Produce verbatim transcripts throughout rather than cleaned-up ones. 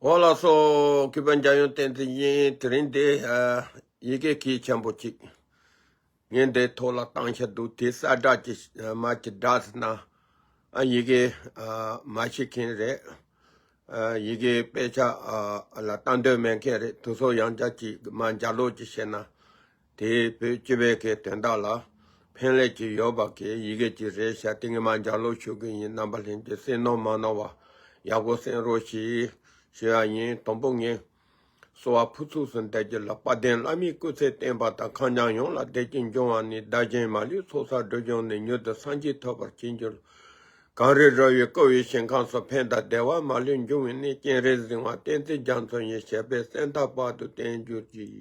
འོ་ལགས་སོ། གུས་པ་འཇམ་དབྱངས་བསྟན་འཛིན་ཡིན། དེ་རིང་འདི་ཨ་ཡི་གེ་གལ་ཆེན་པོ་གཅིག་ངས་འདི་ཐོག་ལ་བཏང་བཞག་འདུག་དེ་གསལ་བསྒྲགས་ཀྱི་མ་གཅིག་བསྒྲགས་ཟིན་ན། ཨ་ཡི་གེ་ཨ་མ་ཤེས་མཁན་རེད། ཨ་ཡི་གེ་དཔེ་ཆ་ཨ་ལ་ལྟ་འདོད་མེད་མཁན་རེད། དེ་ཚོ་ཡང་བསྐྱར་གཅིག་མ་ལྗགས་ཀློག་ཅིག་བྱས་ན། དེས་བོད་སྤྱི་པའི་གི་དོན་དག་ལ་ཕན་ལས་ཀྱི་ཡོད་པ་གི་ཡི་གེ་ཅིག་རེད་ཤག་དེ་ངས་མ་ལྗགས་ཀློག་ཞུ་གི་ཡིན། རྣམ་པ་ལྷན་རྒྱས་གསན་གནང་མ་གནང་བ་ཡག་པོ་གསན་རོགས་ཞེས་ཞུ་ཡ་ཡིན། དང་པོ་ངས་གསོལ་བ་ཕུར་ཚུགས་སུ་འདེབས་རྒྱུ་ལ། དཔལ་ལྡན་བླ་མའི་སྐུ་ཚེ་བརྟན་པ་དང་། གང་ཉག་ཡོངས་ལ་བདེ་སྐྱིད་འབྱུང་བ་ནི། བདག་གཞན་མ་ལུས་ཚོགས་བསགས་སྒྲིབ་སྦྱངས་ནས། མྱུར་དུ་སངས་རྒྱས་ཐོབ་པར་བྱིན་གྱུར། གངས་རི་ར་བས་བསྐོར་བའི་ཞིང་ཁམས་སུ། ཕན་དང་བདེ་བ་མ་ལུས་འབྱུང་བའི་གནས། སྤྱན་རས་གཟིགས་དབང་བསྟན་འཛིན་རྒྱ་མཚོ་ཡི། ཞབས་པད་སྲིད་མཐའ་དཔག་ཏུ་བརྟན་གྱུར་ཅིག་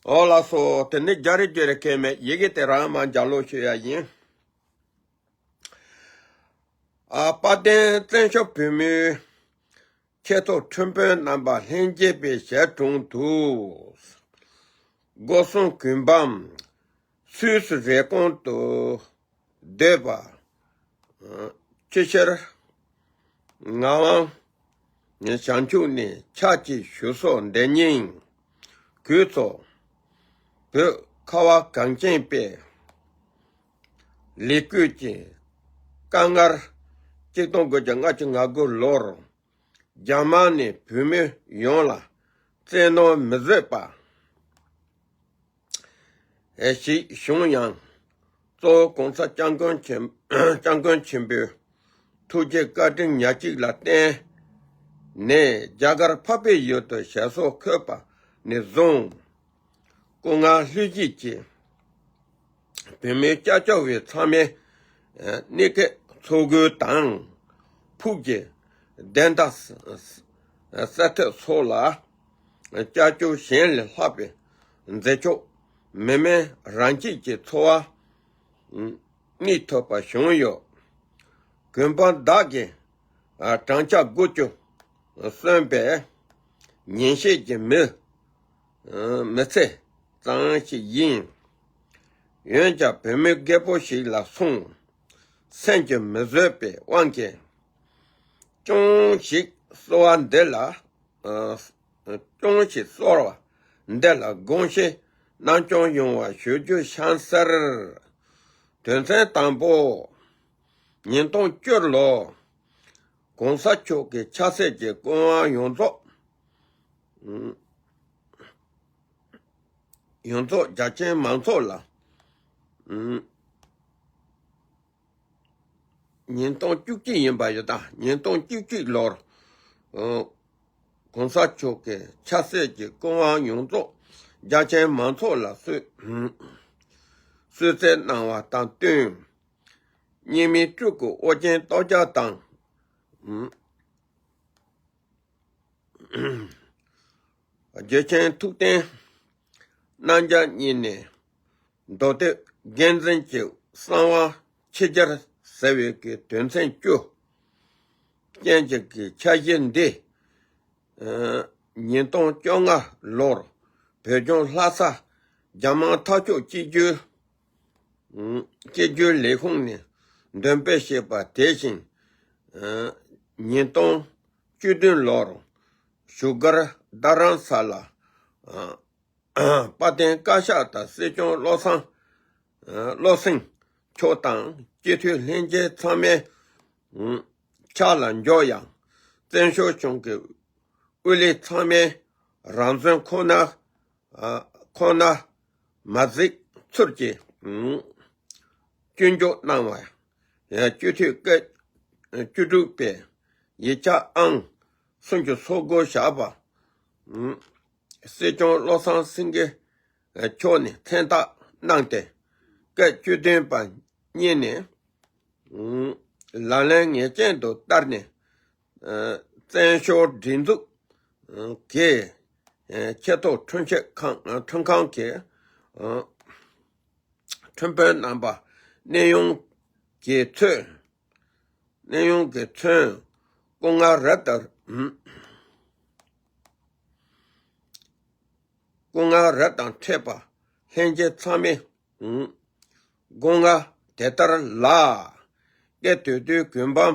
འོ་ལགས་སོ། དེ་ནས་རྒྱ་རི་རྒྱུ་རེ་ཁེལ་མེད་ཡི་གེ་དེ་རང་མ་ལྗགས་ཀློག་ཞུ་ཡ་ཡིན། ཨ་དཔལ་ལྡན་བཙན་བྱོལ་བོད་མིའི་ཆེས་མཐོའི་ཁྲིམས་དཔོན་རྣམ་པ་ལྷན་རྒྱས་པའི་ཞལ་དྲུང་དུ། སྒོ་གསུམ་གུས་འབུམ་སུད་སི་རེབ་གོང་དུ་སྡོད་པ། ཨ་ཆུ་ཤེལ་ངག་དབང་བྱང་ཆུབ་ནས་ཕྱག་ཅིག་ཞུ་སོགས་འདི་ཉིད་གུས་ཚོགས་བོད་ཁ་བ་གངས་ཅན་པའི་ལས་འགུལ་གྱི་དཀའ་ངལ། གཅིག་སྟོང་དགུ་བརྒྱ་ལྔ་བཅུ་ང་དགུ་ལོར་རྒྱ་དམར་ནས་བོད་མི་ཡོངས་ལ་བཙན་གནོན་མི་བཟོད་པ་ཞིག་བྱུང་ཡང་། གཙོ་བོ་གོང་ས་སྐྱབས་མགོན་ཆེན་སྐྱབས་མགོན་ཆེན་པོའི་ཐུགས་རྗེ་བཀའ་དྲིན་ཉག་གཅིག་ལ་བརྟེན་ནས། རྒྱ་གར་འཕགས་པའི་ཡུལ་དུ་ཞབས་སོར་འཁོད་པ་ནས་བཟུང་། སྐུ་ངལ་ལྷོད་བཞུད་ཀྱིས་བོད་མི་སྐྱབས་བཅོལ་བའི་ཚང་མའི་གནད་འཁེལ་ཚོ་དགོས་དང་། ཕུགས་ཀྱི་བདེན་མཐའ་གསལ་ཐབས་སོགས་ལ་སྐྱབས་བཅོལ་གཞན་ལས་ལྷག་པའི་མཛད་ཕྱོགས་མི་དམན་རང་སྐྱིད་ཀྱི་འཚོ་བ་གཉིས་ཐོབ་པ་བྱུང་ཡོད། གུས་འབུམ་བདག་གི་བགྲང་བྱ་དགུ་བཅུ་གསོན་པའི་ཉིན་ཤས་ཀྱི་མི་མི་ཚེ་ཙམ་ཞིག་ཡིན། འོན་ཀྱང་བོད་མི་རྒད་པོ་ཞིག་ལ་སོང་སེམས་ཀྱིས་མི་བཟོད་པའི་དབང་གིས། ཅུང་ཞིག་གསོལ་བ་འདི་ལ། ཨ་ཅུང་ཞིག་གསོལ་བ་འདི་ལ་དགོངས་བཞེས་གནང་སྐྱོང་ཡོང་བ་ཞུ་རྒྱུ་བྱུང་ཟེར། དོན་ཚན་དང་པོ། ཉིས་སྟོང་བཅུ་ལོར་གོང་ས་མཆོག་གི་ཕྱག་སྲིད་ཀྱི་སྐུ་དབང་ཡོངས་རྫོགས། ཨུམ། ཡོངས་རྫོགས་རྒྱ་ཆེན་མང་ཚོགས་ལ། ཨུམ། ཉིས་སྟོང་བཅུ་གཅིག་ཡིན་པ་ཡོད་ད། ཉིས་སྟོང་བཅུ་གཅིག་ལོར། ཨུམ། གོང་ས་མཆོག་གི་ཕྱག་སྲིད་ཀྱི་སྐུ་དབང་ཡོངས་རྫོགས་རྒྱ་ཆེན་མང་ཚོགས་ལ་གསོལ། ཨུམ། གསོལ་སྩལ་གནང་བ་དང་བསྟུན། རྙིང་མའི་སྤྲུལ་སྐུ་ཨོ་རྒྱན་སྟོབས་རྒྱལ་དང་། ཨུམ། རྒྱལ་ཆེན་ཐུབ་བསྟན་རྣམ་རྒྱལ་གཉིས་ནས་མདོ་སྡེ་རྒྱན་འཛིན་གྱི་གསང་བ་ཕྱི་སྦྱར་ཟེར་བའི་གི་དོན་ཚན་བཅུ་ཅན་གྱི་གི་འཆར་གཞི་འདི། ཨ་ཉིས་སྟོང་བཅོ་ལྔ་ལོར་བོད་ལྗོངས་ལྷ་ས་རྒྱ་དམངས་འཐབ་ཕྱོགས་གཅིག་གྱུར། ཨུམ། སྐྱིད་འགྱུར་ལས་ཁུངས་ནས་འདོན་སྤེལ་བྱས་པ་དེ་བཞིན། ཨ་ཉིས་སྟོང་བཅུ་བདུན་ལོར་བཞུགས་སྒར་རྡ་རམ་ས་ལ། ཨ་དཔལ་ལྡན་བཀའ་ཤག་དང་སྲིད་སྐྱོང་བློ་བཟང་། ཨ་བློ་སེང་མཆོག་དང་སྤྱི་འཐུས་ལྷན་རྒྱས་ཚང་མའི། ཨུམ། ཕྱག་ལ་འཇོག་ཡང་། བཙན་བྱོལ་གཞུང་གི་དབུ་ལས་ཚང་མས་རང་བཙན་ཁོ་ན། ཨ་ཁོ་ན་མ་གཟིགས་ཚུལ་གྱིས། ཨུམ། སྐྱོན་བརྗོད་གནང་བ། ཨ་སྤྱི་འཐུས་སྐད་བཅུ་དྲུག་པས་ཡིག་ཆ་ཨང་སུམ་ཅུ་སོ་དགུ་བཞག་པ། ཨུམ། སྲིད་སྐྱོང་བློ་བཟང་སེང་གེ་མཆོག་ནས་མཚན་རྟགས་གནང་སྟེ། སྐད་བཅུ་བདུན་པ་གཉིས་ནས། ཨུམ། ལག་ལེན་ངེས་ཅན་དུ་བསྟར་ནས། ཨ་བཙན་བྱོལ་སྒྲིག་འཛུགས་ཀྱི་ཆེས་མཐོ་ཁྲིམས་ཞིབ་ཁང་ཁྲིམས་ཁང་གི་ཁྲིམས་དཔོན་རྣམ་པ་གནས་དབྱུང་གིས་ཚོས། གནས་དབྱུང་གིས་མཚོན་སྐུ་ངལ་རབ་དང་། སྐུ་ངལ་རབ་དང་འཕྲད་པ་ལྷན་རྒྱས་ཚང་མས། ཨུམ། སྒོ་ང་དེ་ལྟར་ལ། སྐད་དོད་དུས་གུས་འབུམ་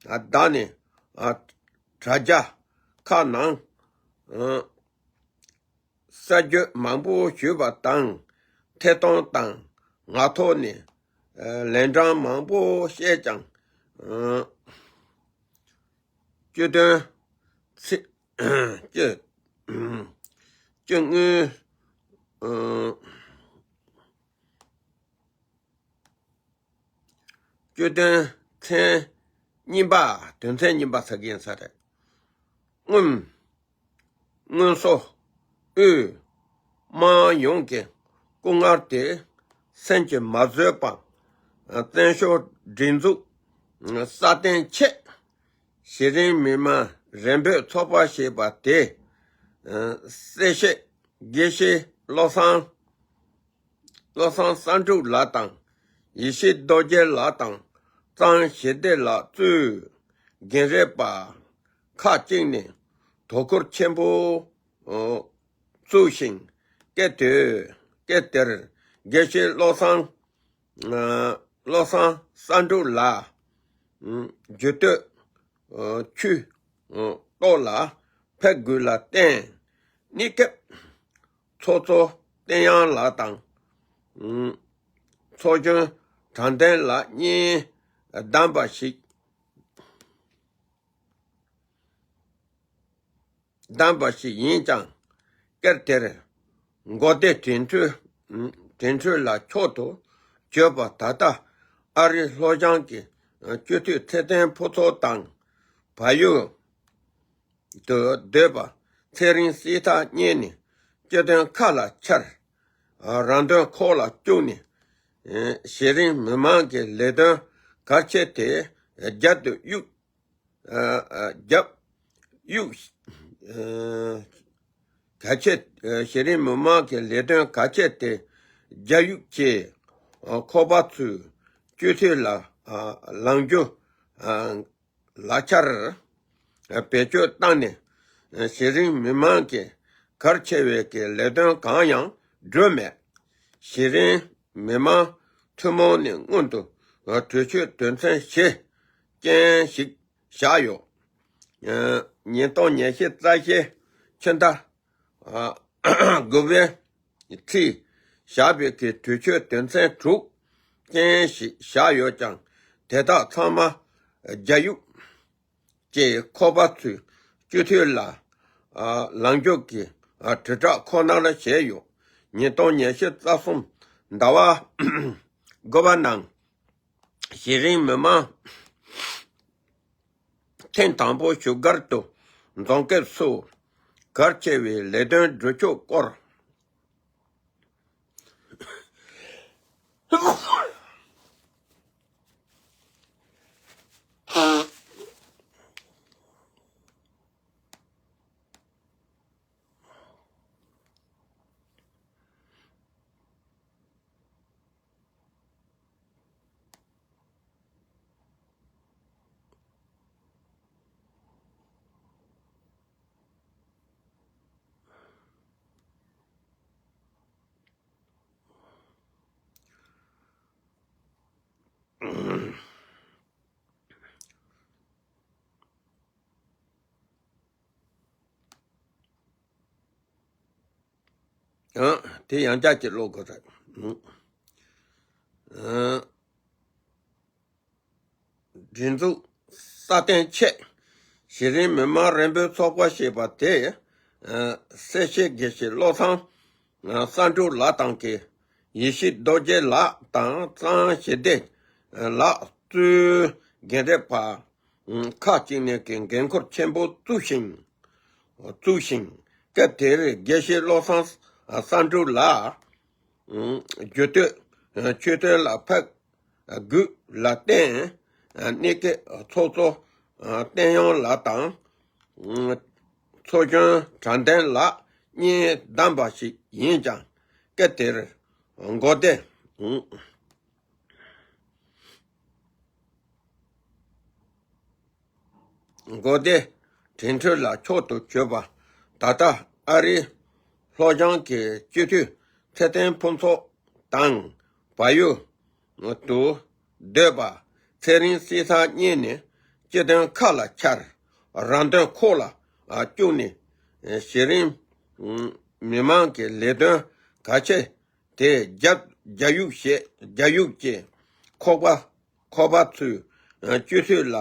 བདག་ནས་དྲ་རྒྱ་ ཁག་ནང་། ཨ། གསར་བརྗོད་མང་པོ་ཞུས་པ་དང་། ཐད་གཏོང་དང་ངག་ཐོག་ནས་ལན་གྲངས་མང་པོ་བཤད་ཀྱང་། ཨ། བཅུད་དོན་ཚིག་བཅུད། བཅུད་དངོས། ཨ། བཅུད་དོན་ཚན་གཉིས་པ། དོན་ཚན་གཉིས་པ་ཟེར་གྱི་ཡིན་ས་རེད། སྔོན། སྔོན་སོ། དབུས། དམངས་ཡོངས་ཀྱི་སྐུ་ངལ་དེ་སེམས་ཀྱིས་མ་བཟོད་པ། བཙན་བྱོལ་སྒྲིག་འཛུགས་སྲ་བརྟན་ཆེད། གཞི་རིམ་མི་མང་རེ་འབོད་ཚོགས་པ་ཞེས་པ་དེ། གསལ་བཤད་དགེ་བཤེས་བློ་བཟང་། བློ་བཟང་བསམ་གྲུབ་ལགས་དང་། ཡེ་ཤེས་རྡོ་རྗེ་ལགས་དང་། གཙང་ཞི་བདེ་ལགས་གཙོས་རྒན་རབས་པ་ཁག་ཅིག་ནས་དོ་ཁུར་ཆེན་པོ་བཙུགས་ཤིང་། སྐབས་དེར། སྐབས་དེར་དགེ་བཤེས་བློ་བཟང་། བློ་བཟང་བསམ་གྲུབ་ལགས་རྒྱུད་སྟོད་ཆོས་ཐོག་ལ་ཕེབས་དགོས་ལ་བརྟེན། གནས་སྐབས་ཚོགས་གཙོ་བསྟན་དབྱངས་ལགས་དང་། ཚོགས་གཞོན་དྲང་བདེན་ལགས་གཉིས་བདམས་པ་ཞིག་བདམས་པ་ཞིག་ཡིན་ཀྱང་། སྐབས་དེར་མགོ་སྡེ་དོན་གཅོད། དོན་གཅོད་ལ་མཆོག་ཏུ་གྱུར་པ། ད་ལྟ་ཨ་རིའི་ལྷོ་བྱང་གི་སྤྱི་འཐུས་ཚེ་བརྟན་ཕུན་ཚོགས་དང་། བལ་ཡུལ་དུ་སྡོད་པ་ཚེ་རིང་སྲིད་ཐར་གཉིས་ནི་སྤྱི་དོན་ཁ་ལ་འཆར། རང་དོན་ཁོག་ལ་བཅུག་ནས། གཞི་རིམ་མི་མང་གི་ལས་དོན་གལ་ཆེ་དེ་རྒྱབ་ཏུ་གཡུག་རྒྱབ། གཡུག་གལ་ཆེ། གཞི་རིམ་མི་མང་གི་ལས་དོན་གལ་ཆེ་དེ་རྒྱབ་གཡུག་བྱས། ཁོ་པ་ཚོས་སྤྱི་འཐུས་ལ། ལངས་རྒྱུ་ལག་ཆར་བེད་སྤྱོད་བཏང་ནས། གཞི་རིམ་མི་མང་གི་གལ་ཆེ་བའི་གི་ལས་དོན་གང་ཡང་བསྒྲུབས་མེད། གཞི་རིམ་མི་མང་ཐུན་མོང་ནས་སྔོན་དུ་གྲོས་ཆོད་དོན་ཚན་བཞི་ཅན་ཞིག་བཞག་ཡོད། ཉིས་སྟོང་ཉི་ཤུ་རྩ་བཞི་ཕྱི་ཟླ་དགུ་པའི་ཚེས་བཞག་པའི་གི་གྲོས་ཆོད་དོན་ཚན་དྲུག་ཅན་ཞིག་བཞག་ཡོད་ཀྱང་། དེ་དག་ཚང་མ་རྒྱབ་གཡུག་ཅེས་ཁོ་པ་ཚོས་སྤྱི་འཐུས་ལ་ལངས་རྒྱུ་གི་དྲིལ་བསྒྲགས་ཁོ་ནར་བྱས་ཡོད། ཉིས་སྟོང་ཉི་ཤུ་རྩ་གསུམ་ཟླ་བ་དགུ་པ་ནང་གཞི་རིམ་མི་མང་ཐེངས་དང་པོ་བཞུགས་སྒར་དུ་འཛོམས་སྐབས་སུ། གལ་ཆེ་བའི་ལས་དོན་སྒྲུབ་ཕྱོགས་སྐོར། ཨ། དེ་ཡང་བསྐྱར་གྱིས་ཀློག་དགོས་རེད། ཨ། སྒྲིག་འཛུགས་སྲ་བརྟན་ཆེད། གཞི་རིམ་མི་མང་རེ་འབོད་ཚོགས་པ་ཞེས་པ་དེ། ཨ། གསལ་བཤད་དགེ་བཤེས་བློ་བཟང་། ཨ། བསམ་གྲུབ་ལགས་དང་གི། ཡེ་ཤེས་རྡོ་རྗེ་ལགས་དང་གཙང་ཞི་བདེ་ལགས་གཙོས་རྒན་རབས་པ་ཁག་ཅིག་ནས་ཀྱི་འགན་འཁུར་ཆེན་པོ་བཙུགས་ཤིང་། བཙུགས་ཤིང་། སྐབས་དེར་དགེ་བཤེས་བློ་བཟང་བསམ་གྲུབ་ལགས་རྒྱུད་སྟོད་ཆོས་ཐོག་ལ་ཕེབས་དགོས་ལ་བརྟེན། གནས་སྐབས་ཚོགས་གཙོ་བསྟན་དབྱངས་ལགས་དང་། ཚོགས་གཞོན་དྲང་བདེན་ལགས་གཉིས་བདམས་པ་ཞིག་ཡིན་ཀྱང་། སྐབས་དེར་མགོ་སྡེ། མགོ་སྡེ་དོན་གཅོད་ལ་མཆོག་ཏུ་གྱུར་པ། ད་ལྟ་ཨ་རིའི་ལྷོ་བྱང་གི་སྤྱི་འཐུས་ཚེ་བརྟན་ཕུན་ཚོགས་དང་། བལ་ཡུལ་དུ་སྡོད་པ་ཚེ་རིང་བསིལ་ཐང་གཉིས་ནི། སྤྱི་དོན་ཁ་ལ་འཆར། རང་དོན་ཁོག་ལ་ བཅུག་ནས་གཞི་རིམ་མི་མང་གི་ལས་དོན་གལ་ཆེ་དེ་རྒྱ་རྒྱ་གཡུག་བྱས། རྒྱ་གཡུག་གིས་ཁོག་པ་ཁོག་པ་ཚོས་སྤྱི་འཐུས་ལ་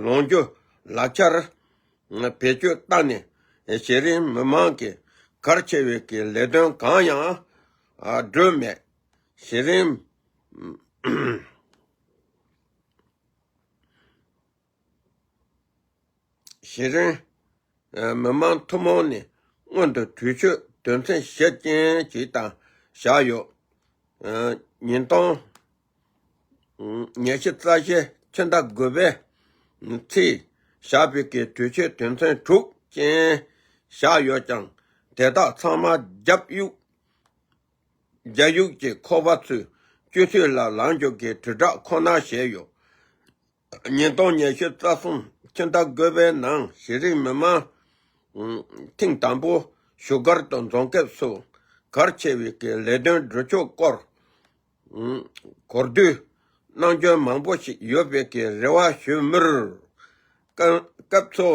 ལོངས་སྤྱོད་ལག་ཆར་བེད་སྤྱོད་བཏང་ནས་གཞི་རིམ་མི་མང་གི་གལ་ཆེ་བའི་གི་ལས་དོན་གང་ཡང་བསྒྲུབས་མེད། གཞི་རིམ་གཞི་རིམ་མི་མང་ཐུན་མོང་ནས་སྔོན་དུ་གྲོས་ཆོད་དོན་ཚན་བཞི་ཅན་ཞིག་དང་བཞག་ཡོད། ཉིས་སྟོང་ཉི་ཤུ་རྩ་བཞི་ཕྱི་ཟླ་དགུ་པའི་ཚེས་བཞག་པའི་གི་གྲོས་ཆོད་དོན་ཚན་དྲུག་ཅན་བཞག་ཡོད་ཀྱང་། དེ་དག་ཚང་མ་རྒྱ་གཡུག་རྒྱ་གཡུག་གི་ཁོག་པ་ཚོས་སྤྱི་འཐུས་ལ་ལངས་རྒྱུ་གི་དྲིལ་བསྒྲགས་ཁོ་ན་བྱས་ཡོད། ཉིས་སྟོང་ཉི་ཤུ་རྩ་གསུམ་ཕྱི་ཟླ་དགུ་པའི་ནང་གཞི་རིམ་མི་མང་ཐེངས་དང་པོ་བཞུགས་སྒར་དུ་འཛོམས་སྐབས་སུ་གལ་ཆེ་བའི་གི་ལས་དོན་སྒྲུབ་ཕྱོགས་སྐོར་གོ་བསྡུར་གནང་རྒྱུ་མང་པོ་ཞིག་ཡོད་པའི་གི་རེ་བ་ཞུ་མུར། སྐབས་སྐབས་སུ་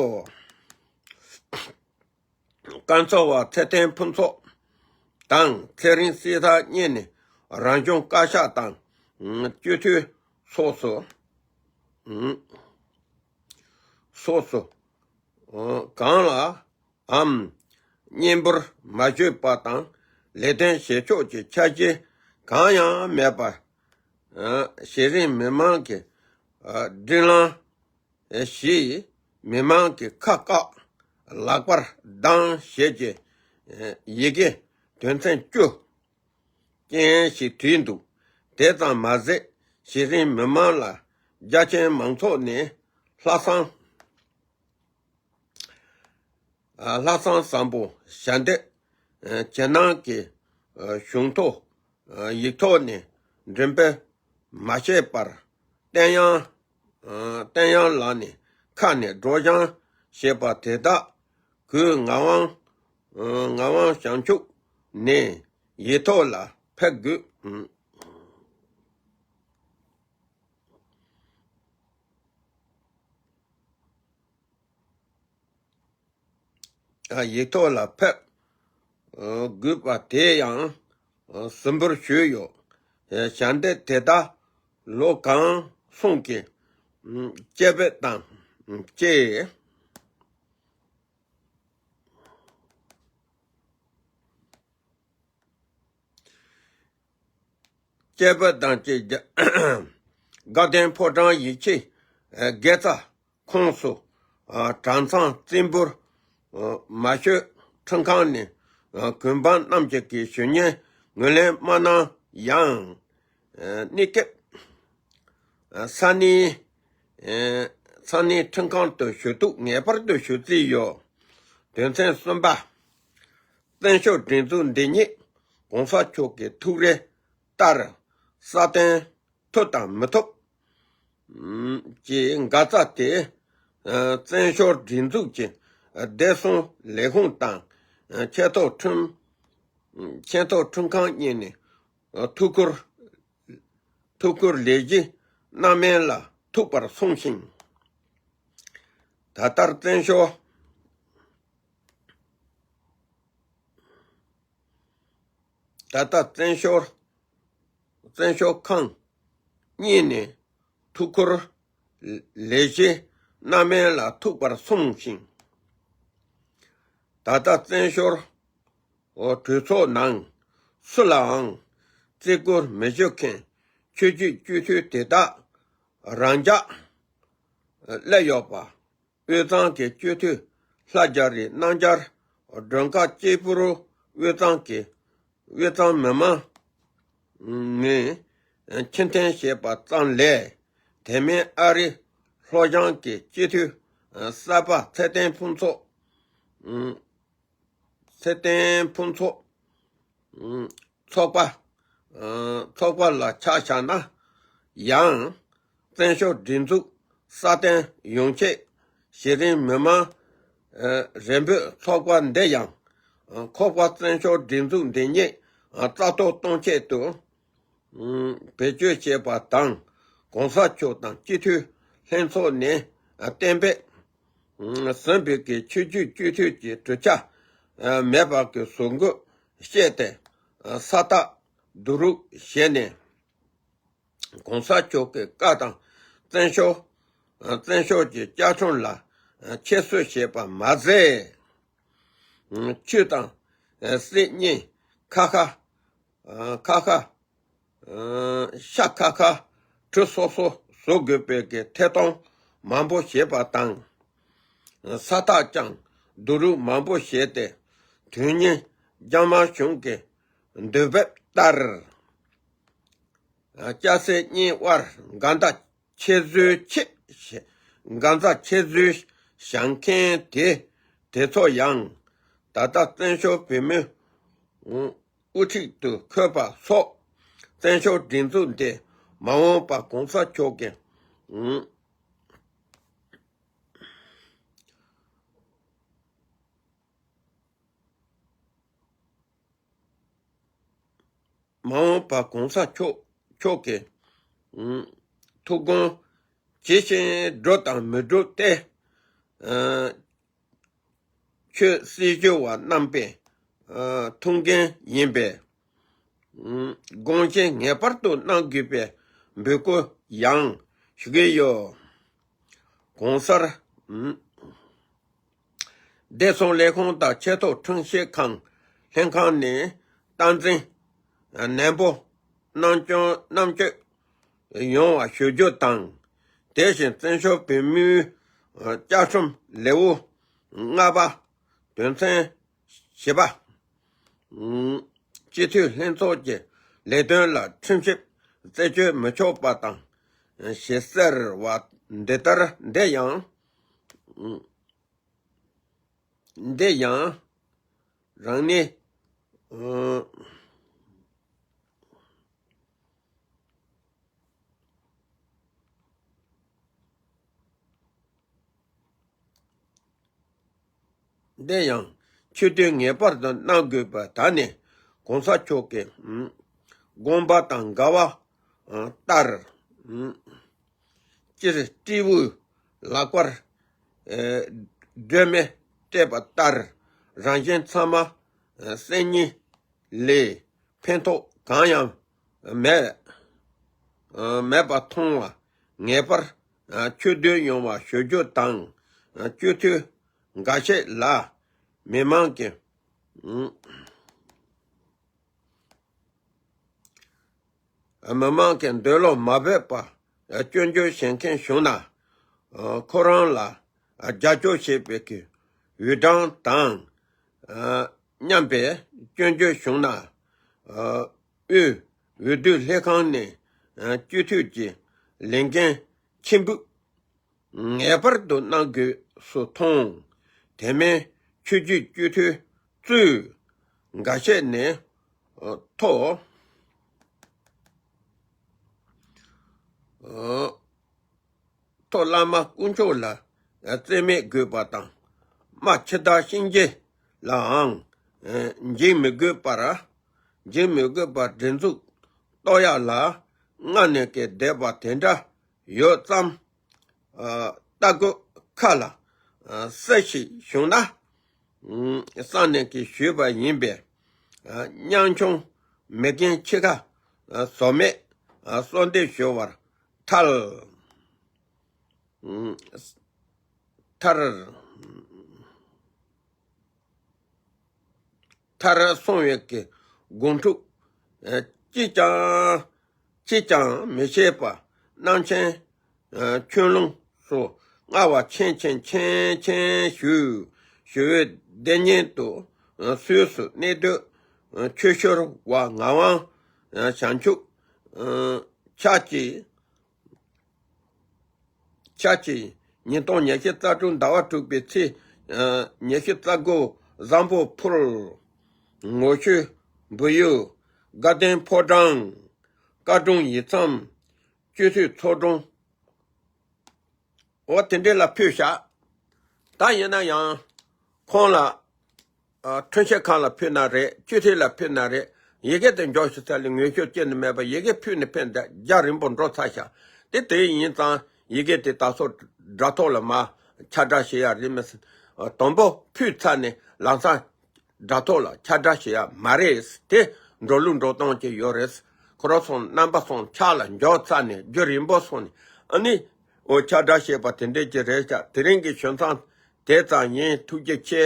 སྐབས་འཚོལ་བ་ཚེ་བརྟན་ཕུན་ཚོགས་དང་ཚེ་རིང་བསོད་ཐར་གཉིས་ནས་རང་སྐྱོང་བཀའ་ཤག་དང་སྤྱི་འཐུས་སོགས་སུ་སོགས་སུ་གང་ལའང་སྙན་འབུལ་མ་ཞུས་པ་དང་ལས་དོན་བྱེད་ཕྱོགས་ཀྱི་འཆར་གཞི་གང་ཡང་མེད་པར། གཞི་རིམ་མི་མང་གི་སྒྲིག་ལམ་ཞེས་མི་མང་གི་ཁ་བཀག་ལག་པར་བརྡུང་བྱེད་ཀྱི་ཡི་གེ་དོན་ཚན་བཅུ་ཅན་ཞིག་བྲིས་འདུག་དེ་ཙམ་མ་ཟད་གཞི་རིམ་མི་མང་ལ་རྒྱ་ཆེའི་མང་ཚོགས་ནས་ལྷག་བསམ་ལྷག་བསམ་བཟང་པོ་ཞལ་འདེབས་ཇེ་ནང་གི་གཞུང་ཐོག་ཡིག་ཐོག་ནས་འགྲེམས་སྤེལ་མ་བྱས་པར་བསྟན་དབྱངས་བསྟན་དབྱངས་ལགས་ནས་ཁ་ནས་སྒྲོག་སྦྱང་བྱས་པ་དེ་དག་གུས་ངག་དབང་ངག་དབང་བྱང་ཆུབ་ནས་ཡིག་ཐོག་ལ་ཕེབས་དགོས། ཡིག་ཐོག་ལ་ཕེབས་དགོས་པ་དེ་ཡང་གསོལ་འབུལ་ཞུས་ཡོད། ཞལ་འདེབས་དེ་དག་ལོ་གང་གསུམ་གྱི་དཔྱད་དཔོད་དང་བཅས། དཔྱད་དཔོད་དང་བཅས། དགའ་ལྡན་ཕོ་བྲང་ཡིད་ཆེས་དགེ་རྩ་ཁོངས་སུ་གྲྭ་ཚང་བཙུན་པོར་མ་ཞུས། ཁྲིམས་ཁང་ནས་གུས་འབངས་རྣམས་ཀྱི་ཞུ་སྙན་ངོས་ལེན་མ་གནང་ཡང་། གནས་སྐབས་ས་གནས་ས་གནས་ཁྲིམས་ཁང་དུ་ཞུ་གཏུག་ངེས་པར་དུ་ཞུ་རྩིས་ཡོད། དོན་ཚན་གསུམ་པ། བཙན་བྱོལ་སྒྲིག་འཛུགས་འདི་ཉིད་གོང་ས་མཆོག་གི་ཐུགས་རེ་ལྟར་སྲ་བརྟན་ཐུབ་དང་མི་ཐུབ་ཀྱི་འགག་རྩ་དེ། བཙན་བྱོལ་སྒྲིག་འཛུགས་ཀྱི་བདེ་སྲུང་ལས་ཁུངས་དང་ཆེས་མཐོ་ཁྲིམས་ཆེས་མཐོ་ཁྲིམས་ཁང་གཉིས་ནས་ཐུགས་ཁུར་ཐུགས་ཁུར་ལས་གཞི་གནང་མིན་ལ་ཐུག་པར་གསུངས་ཤིང་། ད་ལྟར་བཙན་བྱོལ་ད་ལྟ་བཙན་བྱོལ་བཙན་བྱོལ་ཁང་གཉིས་ནས་ཐུགས་ཁུར་ལས་གཞི་གནང་མིན་ལ་ཐུག་པར་གསུངས་ཤིང་། ད་ལྟ་བཙན་བྱོལ་གྲོས་ཚོགས་ནང་སུ་ལའང་བརྩི་བཀུར་མི་ཞུ་མཁན་ཆོས་བརྒྱུད་སྤྱི་འཐུས་དེ་དག་རང་འཇགས་སླེབས་ཡོད་པ། དབུས་གཙང་གི་སྤྱི་འཐུས་ལྷ་རྒྱ་རི་སྣང་རྒྱལ་མགྲོན་ཁང་གཅིག་པུར་དབུས་གཙང་གི་དབུས་གཙང་མི་མང་ནས་ཕྱིར་འཐེན་བྱས་པ་ཙམ་ལས། དེ་མིན་ཨ་རི་ལྷོ་བྱང་གི་སྤྱི་འཐུས་གསར་པ་ཚེ་བརྟན་ཕུན་ཚོགས་ཚེ་བརྟན་ཕུན་ཚོགས་ཚོགས་པ་ཚོགས་པ་ལ་ཆ་བཞག་ན་ཡང་། བཙན་བྱོལ་སྒྲིག་འཛུགས་སྲ་བརྟན་ཡོང་ཆེད་གཞི་རིམ་མི་མང་རེ་འབོད་ཚོགས་པ་འདི་ཡང་ཁོག་པ་བཙན་བྱོལ་སྒྲིག་འཛུགས་འདི་ཉིད་རྩ་གཏོར་གཏོང་ཆེད་དུ་བེད་སྤྱོད་བྱས་པ་དང་། གོང་ས་མཆོག་དང་སྤྱི་འཐུས་ལྷན་ཚོགས་ནས་གཏན་འབེབས་ ཟིན་པའི་གི་ཆོས་བརྒྱུད་སྤྱི་འཐུས་ཀྱི་གྲུབ་ཆ་མེད་པ་གི་ཟུར་འགོད་བཤད་དེ། ས་རྟགས་བསྡུ་རུབ་བྱས་ནས། གོང་ས་མཆོག་གི་བཀའ་དང་བཙན་བྱོལ་བཙན་བྱོལ་གྱི་བཅའ་ཁྲིམས་ལ་ཁྱད་གསོད་བྱས་པ་མ་ཟད། ཆོས་དང་སྲིད་གཉིས་ཁ་ཁ་ཁ་ཁ་ཤ་ཁ་ཁ་གྲི་སོ་སོ་བཟོ་དགོས་པའི་གི་ཐད་གཏོང་མང་པོ་བྱས་པ་དང་། ས་རྟགས་ཀྱང་བསྡུ་རུབ་མང་པོ་བྱས་ཏེ། དོན་སྙིང་རྒྱ་དམར་གཞུང་གི་འདོད་འབབ་ལྟར། སྐྱ་སེར་གཉིས་དབར་འགལ་ཟླ་ཆེ་བཟོའི་ཆེད། འགལ་ཟླ་ཆེ་བཟོའི་བྱེད་མཁན་དེ་དེ་ཚོ་ཡང་ད་ལྟ་བཙན་བྱོལ་བོད་མིའི་དབུ་ཁྲིད་དུ་འཁོད་པ་སོགས། བཙན་བྱོལ་སྒྲིག་འཛུགས་འདི་མ་འོངས་པ་གོང་ས་མཆོག་གི་མ་འོངས་པ་གོང་ས་མཆོག་མཆོག་གི་ཐུགས་དགོངས་ཇི་བཞིན་སྒྲུབ་དང་མི་སྒྲུབ་སྟེ། ཆོས་སྲིད་ཞུ་བ་རྣམ་པས་ཐུགས་འགན་ཡིན་པས། དགོངས་བཞེས་ངེས་པར་དུ་གནང་དགོས་པའི་འབོད་སྐུལ་ཡང་ཞུ་གི་ཡོད། གོང་སར། བདེ་སྲུང་ལས་ཁུངས་དང་ཆེས་མཐོ་ཁྲིམས་ཞིབ་ཁང་ལྷན་ཁང་ནས་སྟངས་འཛིན་ནན་པོ་གནང་སྐྱོང་གནང་སྐྱོང་ཡོང་བ་ཞུ་རྒྱུ་དང་། དེ་བཞིན་བཙན་བྱོལ་བོད་མིའི་བཅའ་ཁྲིམས་ལེའུ་ལྔ་པ་དོན་ཚན་བཞི་པ། སྤྱི་འཐུས་ལྷན་ཚོགས་ཀྱི་ལས་དོན་ལ་ཁྲིམས་ཞིབ་རྩད་གཅོད་མི་ཆོག་པ་དང་། ཞེས་ཟེར་བ་འདི་ལྟར། འདི་ཡང་འདི་ཡང་རང་ནི། འདི་ཡང་ཆོས་དོན་ངེས་པར་དུ་གནང་དགོས་པ། ད་ནི་གོང་ས་མཆོག་གི་དགོངས་པ་དང་འགལ་བ་ལྟར། སྤྱིར་སྤྲེའུས་ལག་པར་སྒྲོན་མེ་སྤྲད་པ་ལྟར། རང་གཞན་ཚང་མ་སེམས་ཉིད་ལས་ཕན་ཐོགས་གང་ཡང་མེད། མེད་པ་མཐོང་བ་ངེས་པར་ཆོས་འདོན་ཡོང་བ་ཞུ་རྒྱུ་དང་། སྤྱི་འཐུས་འགའ་ཤས་ལ་མི་མང་གི་མི་མང་གི་འདོད་བློ་མ་བབས་པ་སྐྱོན་བརྗོད་བྱེད་མཁན་བྱུང་ན། ཁོ་རང་ལ་རྒྱབ་སྐྱོར་བྱེད་པའི་གི་འོས་གྲངས་དང་མཉམ་པའི་སྐྱོན་བརྗོད་བྱུང་ན། དབུས་འོས་བསྡུ་ལྷན་ཁང་ནས་སྤྱི་འཐུས་ཀྱི་ལས་འགན་ཆེན་པོ་ངེས་པར་དུ་གནང་དགོས་སུ་མཐོང་། དེ་མིན་ཆོས་བརྒྱུད་སྤྱི་འཐུས་གཙོས་འགའ་ཤས་ནས་ཐོག་ཐོག་བླ་མ་དཀོན་མཆོག་ལ་རྩིས་མེད་དགོས་པ་དང་། རྨ་ཕྱི་དར་གཤིན་རྗེ་ལའང་འཇིགས་མི་དགོས་པར། འཇིགས་མི་དགོས་པར་སྒྲིག་འཛུགས་གཏོར་ཡག་ལ་སྔ་ནས་ཀྱི་བསྡད་པ་དེ་འདྲ་ཡོད་ཙང་། ཨ། ལྟ་སྐོར་ཁག་ལ་ཨ་གསལ་ཞིག་བྱུང་ན་བསམ་ནས་ཀྱི་ཞུས་པ་ཡིན་པས། ཨ། ཉམ་ཆུང་མི་རྒན་ཁྱི་ཁ་ཨ་བཟོ་མེད་ཨ་གསོལ་འདེབས་ཞུ་བར་ཐལ། ཐལ། མཐར་སོང་བའི་གི་དགོང་ཕྲུག་ཨ་གཅིག་ཀྱང་གཅིག་ཀྱང་མི་ཤེས་པ་སྣང་ཆེན་ཨ་ཁྱོད་ལུང་སུ་རྔ་བ་ཆེན་ཆེན་ཆེན་ཆེན་ཞུ་ཞུ་བའི་བདེ་ཉིད་དུ་ཨ་སུས་སུ་གནས་སྡོད་ཨ་ཆོས་ཤོར་བ་ངག་དབང་ཨ་བྱང་ཆུབ་ཨ་ཕྱག་གི་ཕྱག་གི་ཉིས་སྟོང་ཉི་ཤུ་རྩ་དྲུག་ཟླ་བ་དྲུག་པའི་ཚེས་ཨ་ཉི་ཤུ་རྩ་དགུ་བཟང་པོ་ཕུལ། ངོ་ཤེས་བུ་ཡུག་དགའ་ལྡན་ཕོ་བྲང་བཀའ་དྲུང་ཡིག་ཚང་སྤྱི་འཐུས་ཚོགས་དྲུང་། འོ་དེ་འདྲས་ལ་ཕུལ་བཞག་ད་ཡིན་ན་ཡང་ཁོང་ལ། ཨ། ཁྲིམས་ཞིབ་ཁང་ལ་ཕུལ་ན་རེད། སྤྱི་འཐུས་ལ་ཕུལ་ན་རེད། ཡི་གེ་དེ་འཇོག་ཞུ་ཚར་ལས་ངོ་ཤེས་ཅི་ནས་མེད་པ་ཡི་གེ་ཕུལ་ནས་ཕན་བདེ་རྒྱ་རིང་པོ་འགྲོ་ཚར་ཤག་དེ་དེ་ཡིན་ཙང་ཡི་གེ་དེ་ད་སོ་དྲ་ཐོག་ལ་མ་ ཁྱབ་བསྒྲགས་བྱེད་ཡ་རེད་མི་སྲིད། དང་པོ་ཕུད་ཚར་ནས་ལམ་སང་དྲ་ཐོག་ལ་ཁྱབ་བསྒྲགས་བྱེད་ཡ་མ་རེད། དེ་འགྲོ་ལུགས་འགྲོ་སྟངས་ཅིག་ཡོད་རེད། ཁོ་རང་ཚོ་རྣམ་པ་ཚོ་ཕྱག་ལ་འཇོག་ཚར་ནས་རྒྱུན་རིང་པོ་སོང་ནས་ཨ་ནི་འོ་ཁྱབ་བསྒྲགས་བྱེད་པ་དེ་འདྲས་ཅིག་རེད་ཤག་དེ་རིང་གི་ཞུ་མཚམས་དེ་ཙམ་ཡིན། ཐུགས་རྗེ་ཆེ།